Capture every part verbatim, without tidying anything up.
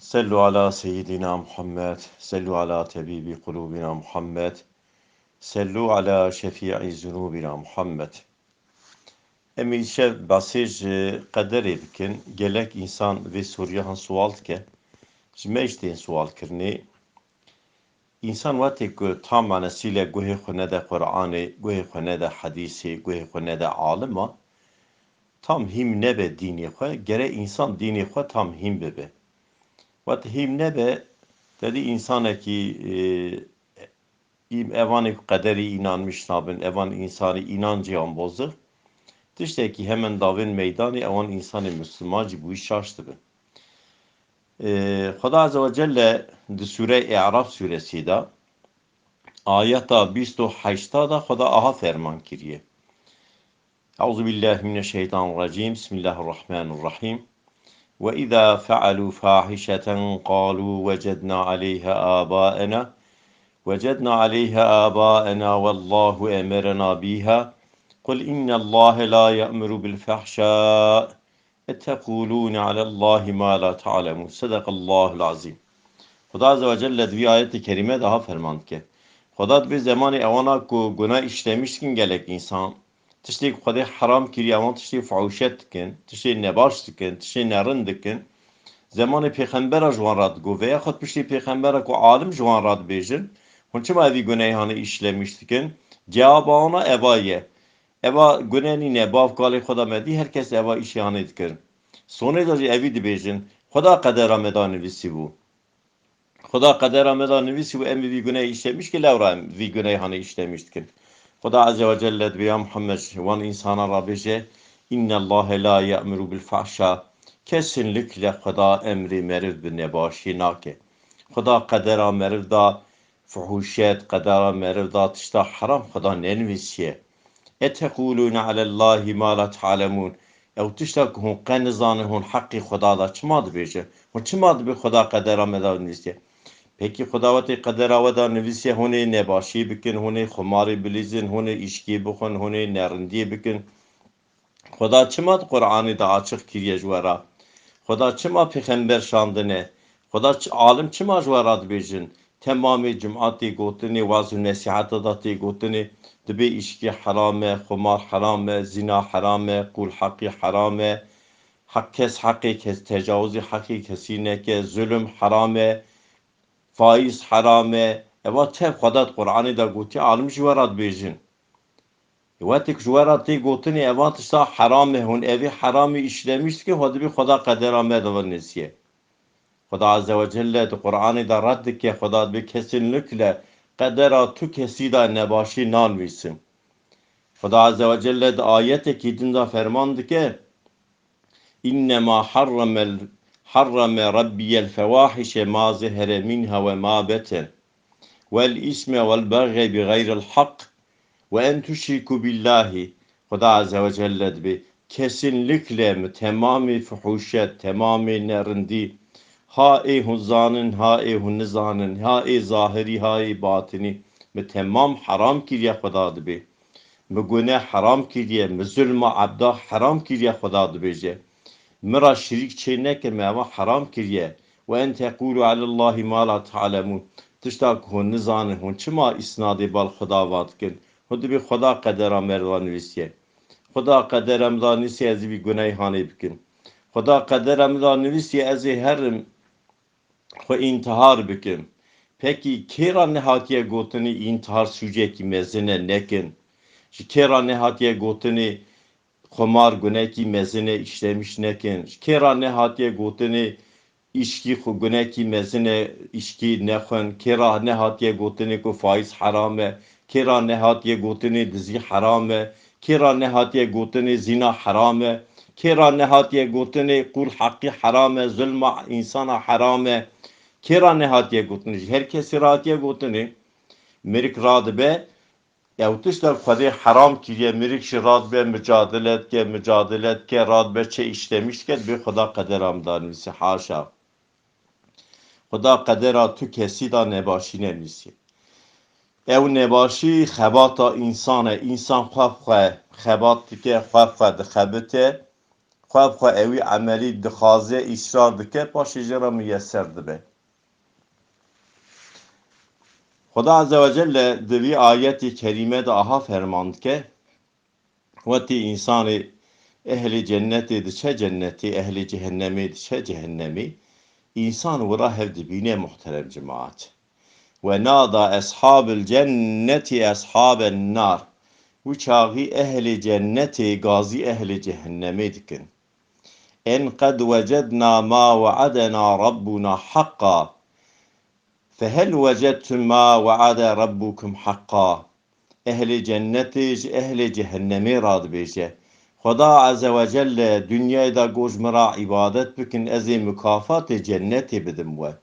Sellu ala seyyidina Muhammed, sellu ala tebibi qulubina Muhammed, sellu ala şefii zunubina Muhammed. Em îşev behsê ji qederê bikin. Gelek însan vê soruya han sual dike. Ji me jî tên sual kirinê. Însan wextê ku tam manesîle guhê xwe nede Qur'anê, guhê xwe nede hedîsê, guhê xwe nede alima, tam hîm nebe dînê xwe, gere însan dînê xwe tam hîm bibe. Wextê hîm nebe, te dî însanekî, e, î-, evanê ku qederî înanmiş nabin, evan însanî înancê wan bozix, tiştekî hemen davên meydanê, ewan însanê misliman jî bi wî şaş dibin. E, Xweda Azze ve Celle di Sûreyê E'raf sûresî de ayeta bîst û heşta de Xweda aha ferman kiriye. Euzu billahi mineşşeytanirracim. Bismillahirrahmanirrahim. Ve izâ fealû fâhişeten qalû vecednâ aleyha âbâena, vecednâ aleyha âbâena vallahu emerena bîha. Qul innallâhe lâ ye'muru bil fahşâ. Etequlûne alallâhi ma la ta'lemûn. Sedaqallâhul azîm. Xuda Azze ve Celle di vî ayetê kerîme de ha ferman dike. Xuda dibê zemanê ewana ku guna îşlemiş dikin gelek însan, tiştê ku Xwedê heram kiriye, ewan tiştê fuhuşet dikin, tiştê nebaş dikin, tiştê nerin dikin. Zemanê pêxembera ji wan re digo, veya xwe piştê pêxembera ku alim ji wan re dibêjin, hûn çima evî guneyê hanê îşlemiş dikin? Cewaba wana eva ye. Eva gune nîne, bav kalê xwe da me dî, her kes eva îşê hanê dikir. Sonê de jî evî dibêjin, Xweda qedera me da nivîsî bû. Xweda qedera me da nivîsî bû, em vî guneyê îşlemiş ki lewra em vî guneyê hanê îşlemiş dikin. Xweda Azze ve Celle dibê ya Muhammed ji wan însanan ra bêje, Innallâhe la ye'muru bil fahşâ. Kesinlikle Xweda emrê meriv bi nebaşî nake. Xweda qedera meriv da fuhuşet, qedera meriv da tişta heram Xweda nenivîsiye. Etequlûne alellâhi ma la ta'lemûn. Ew tişta ku hûn qe nizanin, hûn heqî Xweda da çima dibêjin? Hûn çima dibê Xweda qedera me da nivîsiye? Pekî Xweda wetê qedera we da nivîsiye, hûn ê nebaşî bikin, hûn ê xumarê bilîzin, hûn ê îşkî bixwin, hûn ê nerindiyê bikin. Xweda çima di Qur'anê de açiq kiriye ji we re? Xweda çima pêxember şandine? Xweda çi, alim çima ji we re dibêjin? Temamê cuma tê gotinê, waz û nesîheta de tê gotinê, dibê îşkî heram e, xumar heram e, zîna heram e, qûl heqî heram e, heq, kes heqê kes, tecawizê heqê kesî neke, zulm heram e, faîz heram e. Eva tev Xweda di Qur'anê de gotiye, alim ji we re dibêjin. Wextê ku ji we re tê gotinê, evan tişta heram e, hûn evê heramî îşlemiş dikin, xwe dibê Xweda qedera me de nivîsiye. Xweda Azze ve Celle di Qur'anê de red dike, Xweda dibê kesinlikle qedera tu kesî de nebaşî nanivîsin. Xweda Azze ve Celle di ayetekî din de ferman dike, Innema harreme, harreme Rabbiyel fewahişe ma zehere minha ve ma beten. Vel isme vel bagye bi gayril haq. Ve en tuşriku billahi. Xweda Azze ve Celle dibê, kesinlikle min temamê fuhuşet, temamê nerindî, ha ê hûn zanin, ha ê hûn nizanin, ha ê zahirî, ha ê batinî, min temam heram kiriye, Xweda dibê. Min gune heram kiriye, min zulma ebda heram kiriye, Xweda dibêje. Min ra şirîk çê neke, min eva heram kiriye. Ve en teqûlû alellâhi ma la ta'lemûn. Tişta ku hûn nizanin, hûn çima îsnadê bal Xweda va dikin? Hûn dibê Xweda qedera me re da nivîsiye. Xweda qedera min da nivîsiye ez ê vî guneyê hanê bikim. Xweda qedera min da nivîsiye ez ê herim xwe întihar bikim. Pekî kê ra nehatiye gotinê întihar sûcekî mezin e, nekin? Ji kê ra nehatiye gotinê xumar gunekî mezin e, îşlemiş nekin? Ji kê ra nehatiye gotinê îşkî xwe gunekî mezin e, îşkî nexwin? Kê ra nehatiye gotinê ku faîz heram e? Kê ra nehatiye gotinê dizî heram e? Kê ra nehatiye gotinê zîna heram e? Kê ra nehatiye gotinê qûl heqî heram e, zulma însana heram e? Kê ra nehatiye gotinê? Ji her kesî ra hatiye gotinê. Mirik radibe, ew tişta Xwedê heram kiriye, mirik jî radibe, micadele dike, micadele dike, radibe çi îşlemiş dike, dibê Xweda qedera min da nivîsî. Haşa. Xweda qedera tu kesî da nebaşî nenivîsî. Ew nebaşî xebata însan e. Însan xwe xwe xebat dike, xwe xwe dixebite. xwe bi xwe ewî emelî dixwaze, îsrar dike, paşê jê re miyeser dibe. Xweda Azze ve Celle di vî ayetê kerîme de aha ferman dike, wetî însanê ehlê cennetê diçe cennetê, ehlê cehennemê diçe cehennemê, însan wira hev dibîne, muhterem cemaat. Ve nada eshabil cenneti eshaben nar. Wî çaxî ehlê cennetê gazî ehlê cehennemê dikin. En qed wecedna ma we'edena Rabbuna haqqa. Fehel wecedtum ma we'ede Rabbukum haqqa. Ehlê cennetê ji ehlê cehennemê re dibêje, Xweda Azze ve Celle dinyayê de got ji min re îbadet bikin, ez ê mikafatê cennetê bidim we.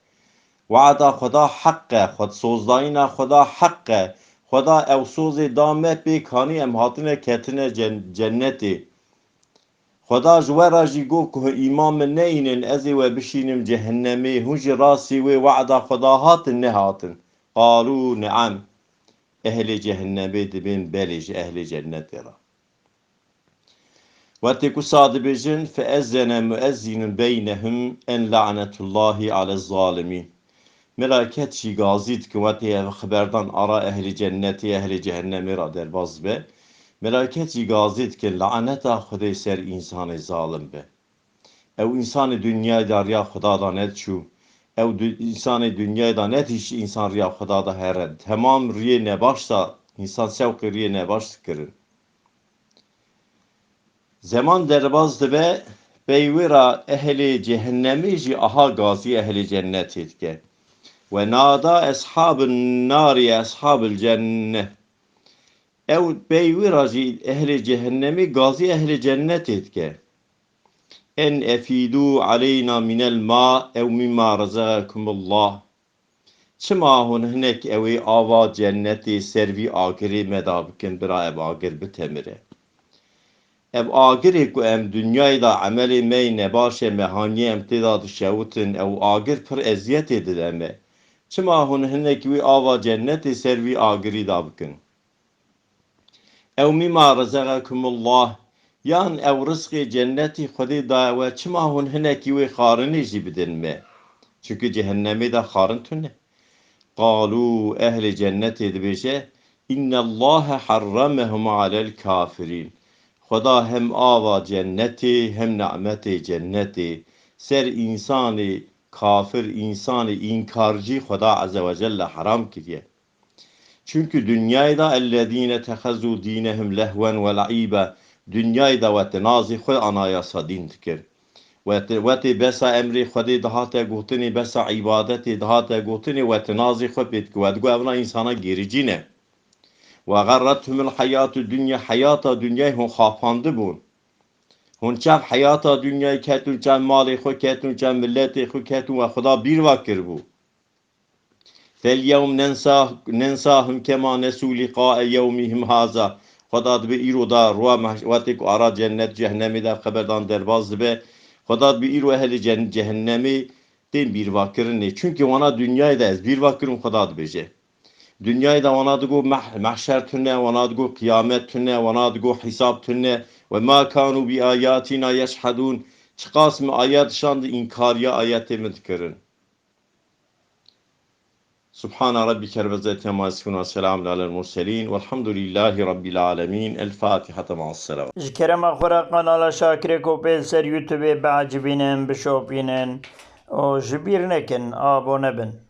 We'da Xweda heq e, xwe-, sozdayîna Xweda heq e. Xweda ew sozê da me, pê kanî em hatine ketine cen-, cennetê. Xweda ji we re jî got ku hûn îman min neyînin, ez ê we bişînim cehennemê. Hûn jî rastî wê we'da Xweda hatin, nehatin? Qalû ne'em. Ehlê cehennemê dibên belê ji ehlê cennetê re. Wetê ku sa dibêjin, feezzene muezzinun beynehum en la'netullahi alez zalimîn. Melaiket jî gazî dikin, wetê ev xeberdan ara ehlê cennetê, ehlê cehennemê re derbas dibe. Melaiket jî gazî dikin, laneta Xwedê ser însanê zalim be. Ew însanê dinyayê de riya Xweda de nediçû. Ew du-, însanê dinyayê de nedihîşt însan riya Xweda de here. Temam riyê nebaş de, însan sewqê riyê nebaş dikirin. Zeman derbas dibe, pey wê re ehlê cehennemê jî aha gazî ehlê cennetê dike. Ve nada eshabin narî eshabil cenne. Ew pey wê re jî ehlê cehennemê gazî ehlê cennetê dike. En efîdû aleyna minel ma ew mimma rezeqekumullah. Çima hûn hinek ewê ava cennetê ser vî agirê me da bikin, bira ev agir bitemire. Ev agirê ku em dinyayê de emelê me yê nebaş e, me haniyê em tê de dişewitin, ew agir pir eziyetê dide me. Çima hûn hinek wî ava cennetê ser vî agirî da bikin? Ew mimma rezeqekumullah, yan ew rizqê cennetî Xwedê daye we, çima hûn hinekî wê xarinê jî bidin me? Çunku cehennemê de xarin tune. Qalû, ehlê cennetê dibêje, Innallâhe harramehum alel kafirîn. Xweda hem ava cennetê hem nimetê cennetê ser însanê kafir, însanê înkarcî Xweda Azze ve Celle heram kiriye. Çunku dinyayê de ellezîne tehezû dînehum lehwen ve le'îbe, dinyayê de we tinazî xwe anayasa dîn dikir. We ti-, we tê besa emrê Xwedê dihate gotinê, besa îbadetê dihate gotinê, we tinazî xwe pê dikir. We digot, evna însana gericî ne. Ve xerrethumul heyatu dunya, heyata dinyayê hûn xapandibûn. Hûn çav heyata dinyayê ketûn, çav malê xwe ketûn, çav miletê xwe ketûn, we Xweda bîr va kiribû. Fel yewm nensa-, nensahum kema nesû liqa'e yewmihim haza. Xweda dibe îro da ruwa mehş-, wetê ku ara cennet cehennemê de xeberdan derbas dibe. Xweda dibe îro ehlê cen-, cehennemê tên bîrvakirinê. Çunke wana dinyayê de ez bîrva kirim, Xweda dibêje. Dinyayê de wana digo meh-, mehşer tune, wana digo qiyamet tune, wana digo hîsab tune. Ve ma kanu bi ayatina yeşhedûn. Çiqas min ayet şand, înkariya ayetê min dikirin. Subhana Rabbike Rabbil İzzeti Amma Yasifun ve Selamun Alel Murselin Velhamdülillahi Rabbil Alemin. El Fatiha. Ma'as Selavat. Ji kerema xwe re kanala Şakirê Kopê li ser YouTubeê biecibînin, bişopînin û ji bîr nekin, abone bin.